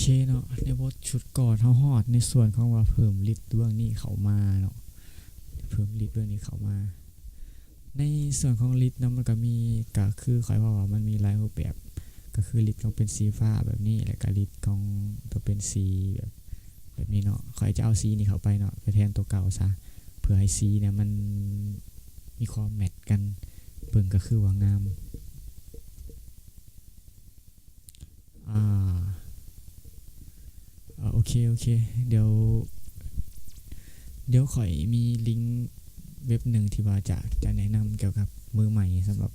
ເຄເນາະ ໃນບົດຊຸດກ່ອນເຮົາຮອດໃນສ່ວນຂອງວ່າເພີ່ມລິດເບື້ອງນີ້ເຂົ້າມາເນາະ ເພີ່ມລິດເບື້ອງນີ້ເຂົ້າມາ. ໃນສ່ວນຂອງລິດເນາະ ມັນກໍມີ ກໍຄືຂ້ອຍເວົ້າວ່າມັນມີຫຼາຍຮູບແບບ ກໍຄືລິດຂອງເປັນສີຟ້າແບບນີ້ ແລ້ວກໍລິດຂອງຕົວເປັນສີແບບ ແບບນີ້ເນາະ. ຂ້ອຍຈະເອົາສີນີ້ເຂົ້າໄປເນາະ ໄປແທນຕົວເກົ່າຊະ ເພື່ອໃຫ້ສີເນຍມັນມີຄວາມແມັດກັນ ເບິ່ງກໍຄືວ່າງາມ. ອ່າ ເອີ ໂອເຄ ໂອເຄ ດຽວ ດຽວຂ້ອຍມີລິງເວັບໜຶ່ງທີ່ວ່າຈະ ຈະແນະນຳກ່ຽວກັບມືໃໝ່ ສຳລັບ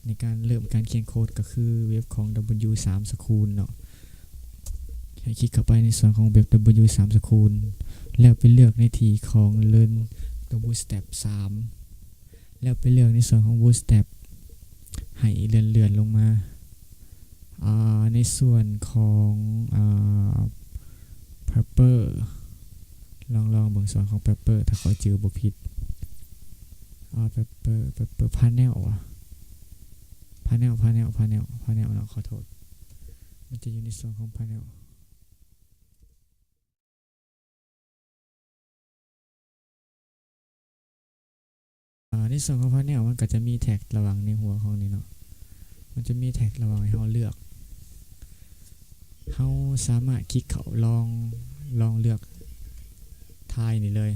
ໃນການເລີ່ມການຂຽນໂຄດ ກໍຄືເວັບຂອງ ດັບເບິນຢູສາມ ສະຄູນເນາະ. ໃຫ້ຄລິກເຂົ້າໄປໃນສ່ວນຂອງເວັບ ດັບເບິນຢູສາມ ສະຄູນ ແລ້ວໄປເລືອກໃນທີ່ຂອງ ເລີນ ຕົວ ບູດສະແຕັບ ສາມ ແລ້ວໄປເລືອກໃນສ່ວນຂອງ ບູດສະແຕັບ ໃຫ້ເລື່ອນໆລົງມາ ອ່າ ໃນສ່ວນຂອງ ອ່າ ແປັບເປີ ລອງ ລອງເບິ່ງສ່ວນຂອງແປັບເປີ ຖ້າຂ້ອຍຈື່ບໍ່ຜິດ ອ່າ ແປັບເປີ ແປັບເປີ ພາແນວຫວາ ພາແນວ ພາແນວ ພາແນວ ພາແນວເນາະ ຂໍໂທດ ມັນຈະຢູ່ໃນສ່ວນຂອງພາແນວ. ອ່າ ໃນສ່ວນຂອງພາແນວ ມັນກໍຈະມີແທັກລະຫວ່າງໃນຫົວຂອງນີ້ເນາະ ມັນຈະມີແທັກລະຫວ່າງໃຫ້ເຮົາເລືອກ ເຮົາສາມາດຄລິກເຂົ້າລອງ ລອງເລືອກທາຍນີ້ເລີຍ.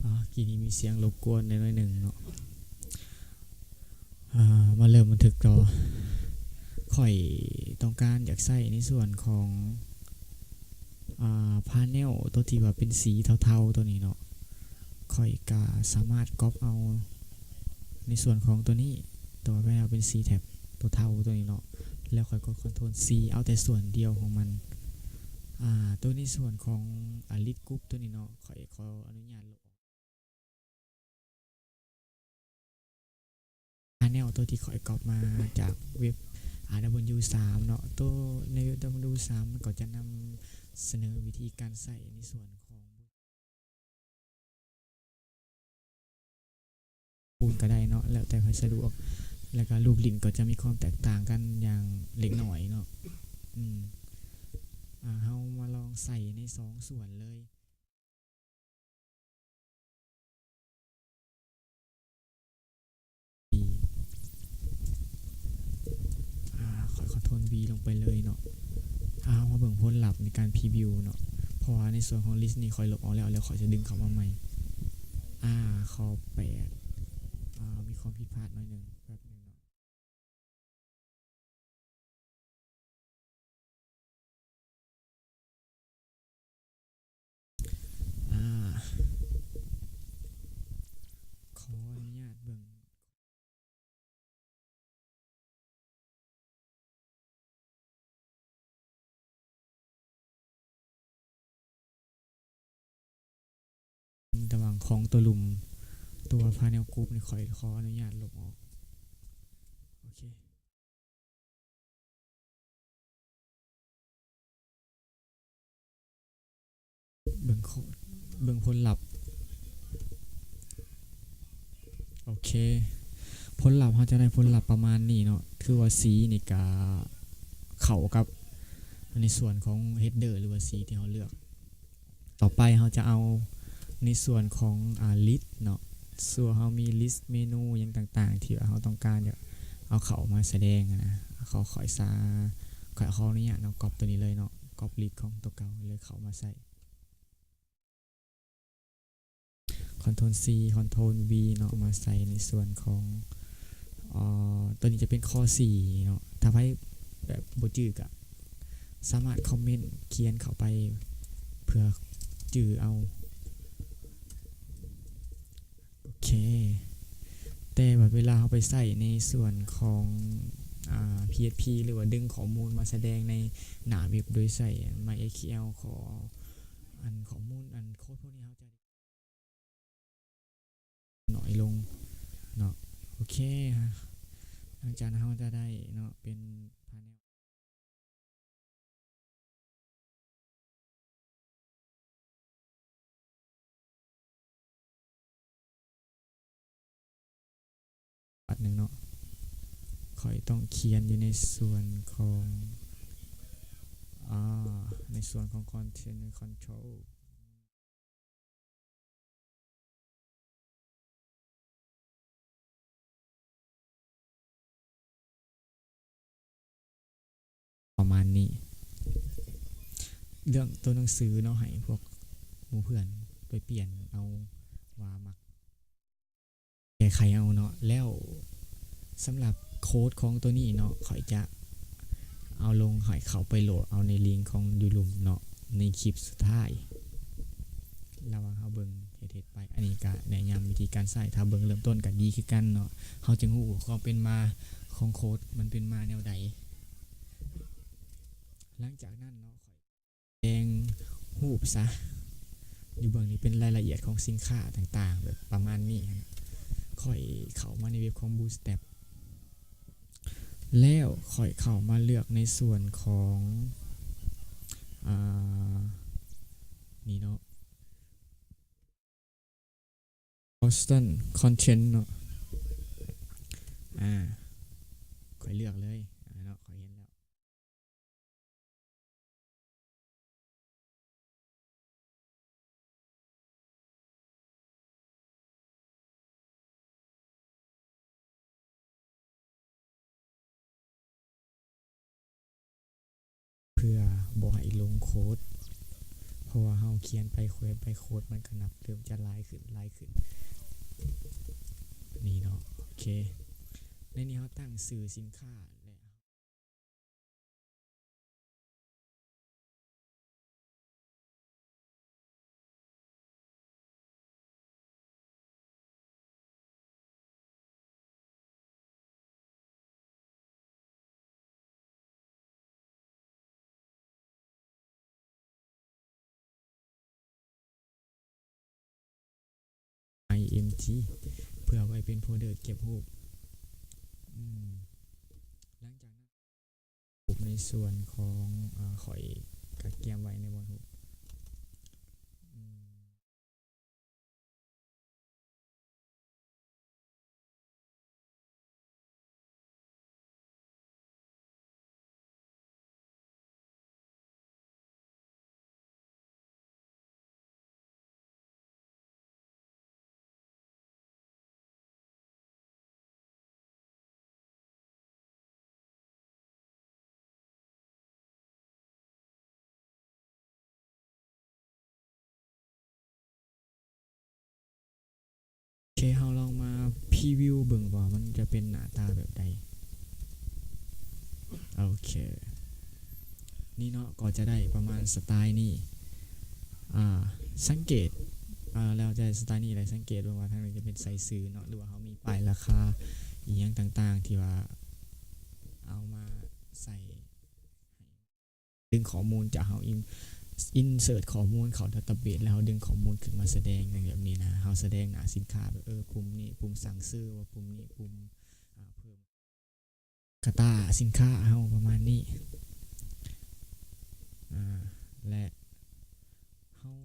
ອ່າ ກີ້ນີ້ມີສຽງລົບກວນໜ້ອຍໜຶ່ງເນາະ. ອ່າ ມາເລີ່ມບັນທຶກຕໍ່. ຂ້ອຍຕ້ອງການຢາກໃຊ້ໃນສ່ວນຂອງ ອ່າ ພາແນວຕົວທີ່ວ່າເປັນສີເທົາໆຕົວນີ້ເນາະ. ຂ້ອຍກະສາມາດກັອບເອົາໃນສ່ວນຂອງຕົວນີ້ ຕົວພາແນວເປັນສີແທັບຕົວເທົາຕົວນີ້ເນາະ ແລ້ວຂ້ອຍກົດຄອນໂທຣຊີ ເອົາແຕ່ສ່ວນດຽວຂອງມັນ. ອ່າ ຕົວໃນສ່ວນຂອງ ອາ ລິດກຣຸບຕົວນີ້ເນາະ ຂ້ອຍຂໍອະນຸຍາດລົບອອກ. ພາແນວຕົວທີ່ຂ້ອຍກັອບມາຈາກເວັບ ອາ ດັບເບິນຢູສາມເນາະ ຕົວໃນເວັບ ດັບເບິນຢູສາມ ມັນກໍຈະນຳສະເໜີວິທີການໃຊ້ໃນສ່ວນຂອງ ຄູນກໍໄດ້ເນາະ ແລ້ວແຕ່ໃຜສະດວກ ແລ້ວກໍລູກຫຼິ້ນກໍຈະມີຄວາມແຕກຕ່າງກັນຢ່າງເລັກນ້ອຍເນາະ. ອືມ ອາ ເຮົາມາລອງໃສ່ໃນສອງສ່ວນເລີຍ. ອາ ຂ້ອຍຄອນໂທຣນວີລົງໄປເລີຍເນາະ. ອາ ເຮົາມາເບິ່ງຜົນລັບໃນການພຣີວິວເນາະ ເພາະວ່າໃນສ່ວນຂອງລິດນີ້ຂ້ອຍລົບອອກແລ້ວ ແລ້ວຂ້ອຍຈະດຶງເຂົ້າມາໃໝ່. ອາ ຂໍ້ແປດ ອາ ມີຄວາມຜິດພາດໜ້ອຍໜຶ່ງ ແປັບໜຶ່ງເນາະ. ອາ ຂໍອະນຸຍາດເບິ່ງ ລະຫວ່າງຂອງຕົວລຸ່ມ ຕົວພາແນວກຣຸບນີ້ ຂ້ອຍຂໍອະນຸຍາດລົບອອກ. ໂອເຄ ເບິ່ງໂຄດ ເບິ່ງຜົນລັບ. ໂອເຄ ຜົນລັບເຮົາຈະໄດ້ຜົນລັບປະມານນີ້ເນາະ ຄືວ່າສີນີ້ກະເຂົ້າກັບໃນສ່ວນຂອງເຮັດເດີ ຫຼືວ່າສີທີ່ເຮົາເລືອກ. ຕໍ່ໄປເຮົາຈະເອົາໃນສ່ວນຂອງ ອາ ລິດເນາະ ສ່ວນເຮົາມີລິດເມນູຫຍັງຕ່າງໆ ທີ່ວ່າເຮົາຕ້ອງການຢາກເອົາເຂົ້າມາສະແດງນະ ຂໍ ຂໍ ຂ້ອຍ ຂໍອະນຸຍາດເນາະ ກັອບຕົວນີ້ເລີຍເນາະ ກັອບລິດຂອງຕົວເກົ່າເລີຍເຂົ້າມາໃສ່. ຄອນໂທຣນຊີ ຄອນໂທຣນວີເນາະ ມາໃສ່ໃນສ່ວນຂອງ ເອີ ຕົວນີ້ຈະເປັນຂໍ້ສີ່ເນາະ. ຖ້າໃຜແບບບໍ່ຈື່ກະສາມາດຄອມເມັນຂຽນເຂົ້າໄປເພື່ອຈື່ເອົາ. ໂອເຄ ແຕ່ວ່າເວລາເຮົາໄປໃຊ້ໃນສ່ວນຂອງ ອາ ພີເອັດພີ ຫຼືວ່າດຶງຂໍ້ມູນມາສະແດງໃນໜ້າເວັບໂດຍໃຊ້ ມາຍເອສຄິວແອລ ຂໍ ອັນຂໍ້ມູນ ອັນໂຄດພວກນີ້ເຮົາຈະ ເຄ ຫຼັງຈາກນັ້ນເຮົາຈະໄດ້ເນາະ ເປັນພາເນວ ບາດໜຶ່ງເນາະ ຂ້ອຍຕ້ອງຂຽນຢູ່ໃນສ່ວນຂອງ ອາ ໃນສ່ວນຂອງ Content Control ປະມານນີ້. ເລື່ອງຕົວໜັງສືເນາະ ໃຫ້ພວກໝູ່ເພື່ອນໄປປ່ຽນເອົາວ່າມັກ ແກ້ໄຂເອົາເນາະ. ແລ້ວສຳລັບໂຄດຂອງຕົວນີ້ເນາະ ຂ້ອຍຈະເອົາລົງ ໃຫ້ເຂົ້າໄປໂຫຼດເອົາໃນລິງຂອງຢູ່ລຸ່ມເນາະ ໃນຄລິບສຸດທ້າຍ ລະຫວ່າງເຮົາເບິ່ງເຮັດໆໄປ. ອັນນີ້ກະແນະນຳວິທີການໃຊ້ ຖ້າເບິ່ງເລີ່ມຕົ້ນກະດີຄືກັນເນາະ ເຮົາຈຶ່ງຮູ້ຄວາມເປັນມາຂອງໂຄດ ມັນເປັນມາແນວໃດ. ຫຼັງຈາກນັ້ນເນາະ ແຕ່ງຮູບຊະ ຢູ່ເບື້ອງນີ້ເປັນລາຍລະອຽດຂອງສິນຄ້າຕ່າງໆ ແບບປະມານນີ້. ຂ້ອຍເຂົ້າມາໃນເວັບຂອງ Bootstrap ແລ້ວຂ້ອຍເຂົ້າມາເລືອກໃນສ່ວນຂອງ ອາ ນີ້ເນາະ Custom Content ເນາະ ອາ ຂ້ອຍເລືອກເລີຍ ອາ ເນາະ ຂ້ອຍເຫັນແລ້ວ ເພື່ອບໍ່ໃຫ້ລົງໂຄດ ເພາະວ່າເຮົາຂຽນໄປຂຽນໄປ ໂຄດມັນກະນັບເລີ່ມຈະຫຼາຍຂຶ້ນ ຫຼາຍຂຶ້ນ ນີ້ເນາະ. ໂອເຄ ໃນນີ້ເຮົາຕັ້ງຊື່ສິນຄ້າ ແລະ ໄອເອັມຈີ ເພື່ອໄວ້ເປັນໂຟນເດີເກັບຮູບ. ອືມ ຫຼັງຈາກນັ້ນ ຮູບໃນສ່ວນຂອງ ອາ ຂ້ອຍກະກຽມໄວ້ໃນບ່ອນຮູບ ອືມ ໂອເຄ ເຮົາລອງມາພຣີວິວເບິ່ງວ່າມັນຈະເປັນໜ້າຕາແບບໃດ. ໂອເຄ ນີ້ເນາະ ກໍຈະໄດ້ປະມານສະໄຕນີ້ ອາ ສັງເກດ ອາ ແລ້ວຈະສະໄຕນີ້ແຫຼະ ສັງເກດເບິ່ງວ່າທາງນີ້ຈະເປັນໃສ່ຊື່ເນາະ ຫຼືວ່າເຮົາມີປ້າຍລາຄາອີ່ຫຍັງຕ່າງໆ ທີ່ວ່າເອົາມາໃສ່ ດຶງຂໍ້ມູນຈາກເຮົາ ອິນ ອິນເສີດຂໍ້ມູນເຂົ້າດາຕາເບສ ແລ້ວເຮົາດຶງຂໍ້ມູນຂຶ້ນມາສະແດງ ຢ່າງແບບນີ້ນະ ເຮົາສະແດງໜ້າສິນຄ້າແບບ ເອີ ປຸ່ມນີ້ປຸ່ມສັ່ງຊື້ ວ່າປຸ່ມນີ້ປຸ່ມ ອາ ເພີ່ມກາຕາສິນຄ້າເຮົາປະມານນີ້ ອາ ແລະ ເຮົາ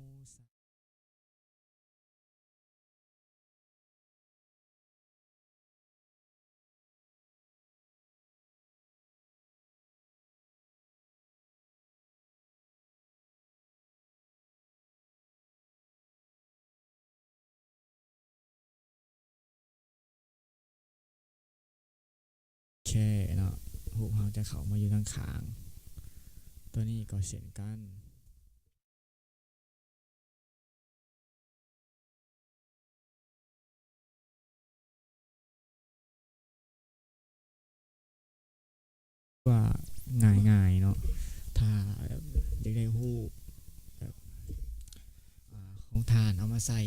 ໂອເຄເນາະ ຮູບເຮົາຈະເຂົ້າມາຢູ່ທາງຂ້າງ ຕົວນີ້ກໍເຊັ່ນກັນ. ວ່າງ່າຍໆເນາະ ຖ້າແບບຢາກໄດ້ຮູບແບບ ອາ ຂອງທ່ານເອົາມາໃສ່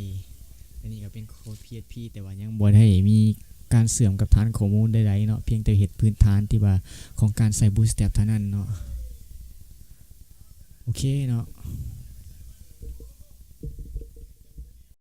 ອັນນີ້ກໍເປັນໂຄດ ພີເອັດພີ ແຕ່ວ່າຍັງບໍ່ໄດ້ມີການເຊື່ອມກັບຖານຂໍ້ມູນໃດໆເນາະ ພຽງແຕ່ເຮັດພື້ນຖານທີ່ວ່າຂອງການໃຊ້ Bootstrap ເທົ່ານັ້ນເນາະ. ໂອເຄເນາະ